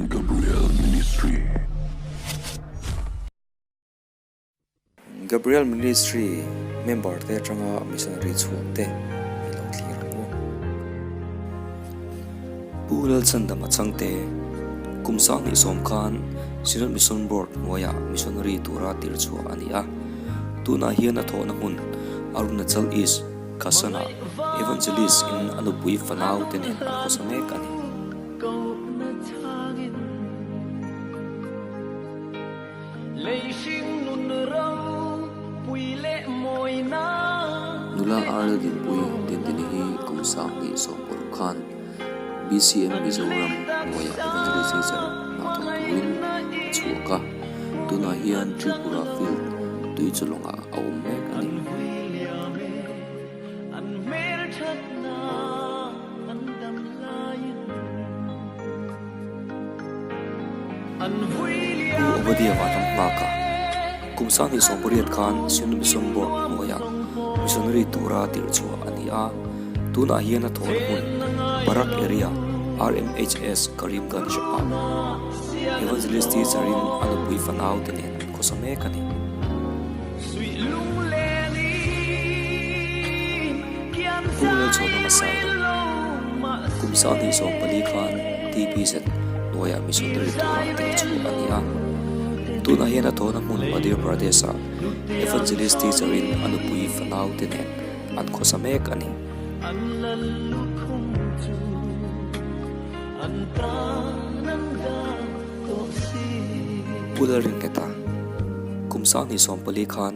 Gabriel Ministry. Gabriel Ministry member te atanga missionary chhuak te i lo thlir ang u. Pu Lalchandama changte kum sanghnih sawm khan Synod Mission Board hnuaiah missionary tura tir chhuah a ni a. Tunah hian a thawhna hmun Arunachal East Kasana Evangelist in a nupui fanau te nen an khawsa mek a ni. Nula Arla Dinpui Dindini hi kum 20 paruk khan BCM Mizoram hnuaiah Evangelist Teacher hna thawk turin a chhuak a, tunah hian Tripura Field Tuichulawngah a awm mek a ni. Pu Obadia Vanram nghaka kum 28 khan Synod Mission Board hnuaiah missionary tura tirh chhuah a ni a, tunah hian a thawhna hmun Barak Area RMHS Karimganj ah Evangelist Teacher in a nupui fanau te nen an khawsa mek a ni. Pu Lalchhawna hmasa ilo kum 24 khan TBZ hnuaiah missionary tura tir chhuah a ni a. Tunah hian a thawhna hmun Madhya Pradesh ah Evangelist Teacher in a nupui fanau te nen an khawsa mek a ni. Pu Lalringheta, Kum 24 khan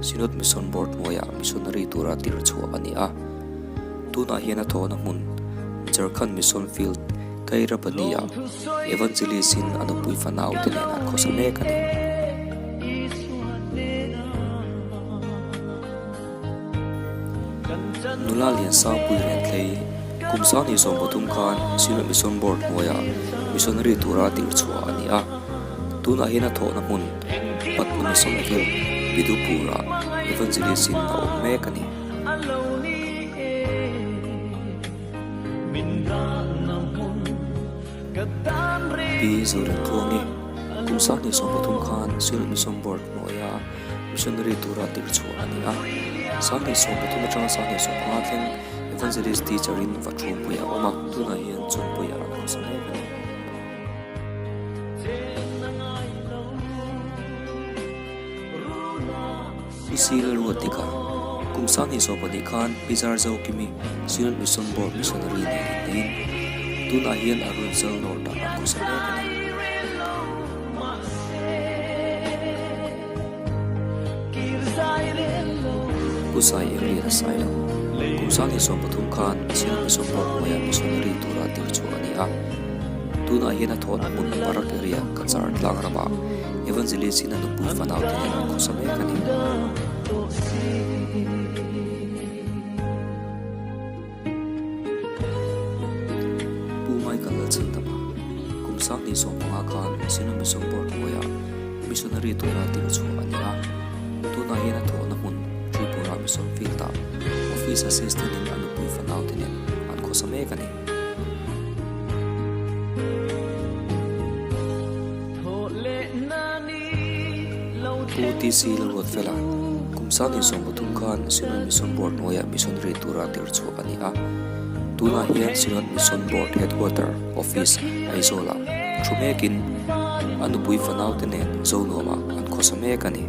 Synod Mission Board hnuaiah missionary tura tir chhuah a ni a. Tunah hian a thawhna hmun Jharkhand Mission Field Kairabani-ah Evangelist-in a nupui fanau te nen an khawsa mek a ni. Nula Liansangpui Renthlei, Kum 23 khan Synod Mission Board hnuaiah missionary tura tir chhuah a ni a. Tunah hian a thawhna hmun Patna Mission Field, Bidupur-ah Evangelist-in a awm mek a ni. Pi Zorinthluangi, Kum 23 khan Synod Mission Board hnuaia missionary tura tir chhuah a ni a. 23 atanga 25 thleng Evangelist Teacher-in Vathumpuiah a awm a, tunah hian Chawngpuiah an khawsa mek a ni. I sil ruat dik a, kum 22 khan Pi Zarzo Kimi Synod Mission Board Missionary nen inneiin tunah hian Arunachal North ah an khawsa mek a ni. Pu Sai Englian a sai lo. Kum 23 khan Synod Mission Board hnuaiah missionary tura tir chhuah a ni a. Tunah hian a thawhna hmun Barak area Cachar tlang ramah Evangelist in a nupui fanau te nen an khawsa mek a ni. Pu Michael Lalchhandama, kum 25 khan Synod Mission Board hnuaiah missionary tura tir chhuah a ni a. Tunah hian a thawhna hmun Tripura Mission Field-ah Office Assistant in a nupui fanau te nen an khawsa mek a ni. Pu TC Lalruatfela, kum 23 khan Synod Mission Board hnuaiah missionary tura tir chhuah a ni a. Tunah hian Synod Mission Board Headquarter Office Aizawlah thu mekin a nupui fanaute nen Zonuamah an khawsa mek a ni.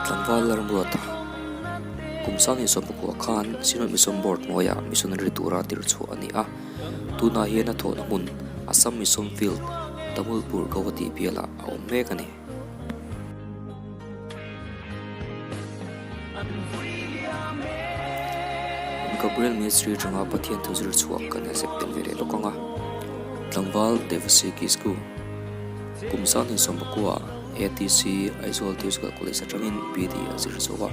Tlangval Lalramruata, Kum 24 khan Synod Mission Board hnuaiah missionary tura tir chhuah a ni a. Tunah hian a thawhna hmun Assam Mission Field, Tamulpur, Guwahati bialah a awm mek a ni. Gabriel Ministry atanga Pathian thu zir chhuak kan zep tel ve leh lawk ang a. Tlangval Devasi Kisku, kum 29 ATC Aizawl Theological College atangin BD a zir zo a.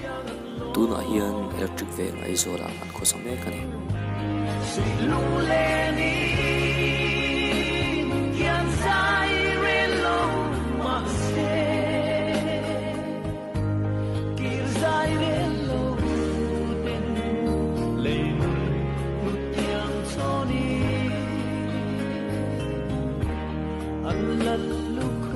Tunah hian Electric Veng Aizawlah an khawsa mek a ni. An lal lukham.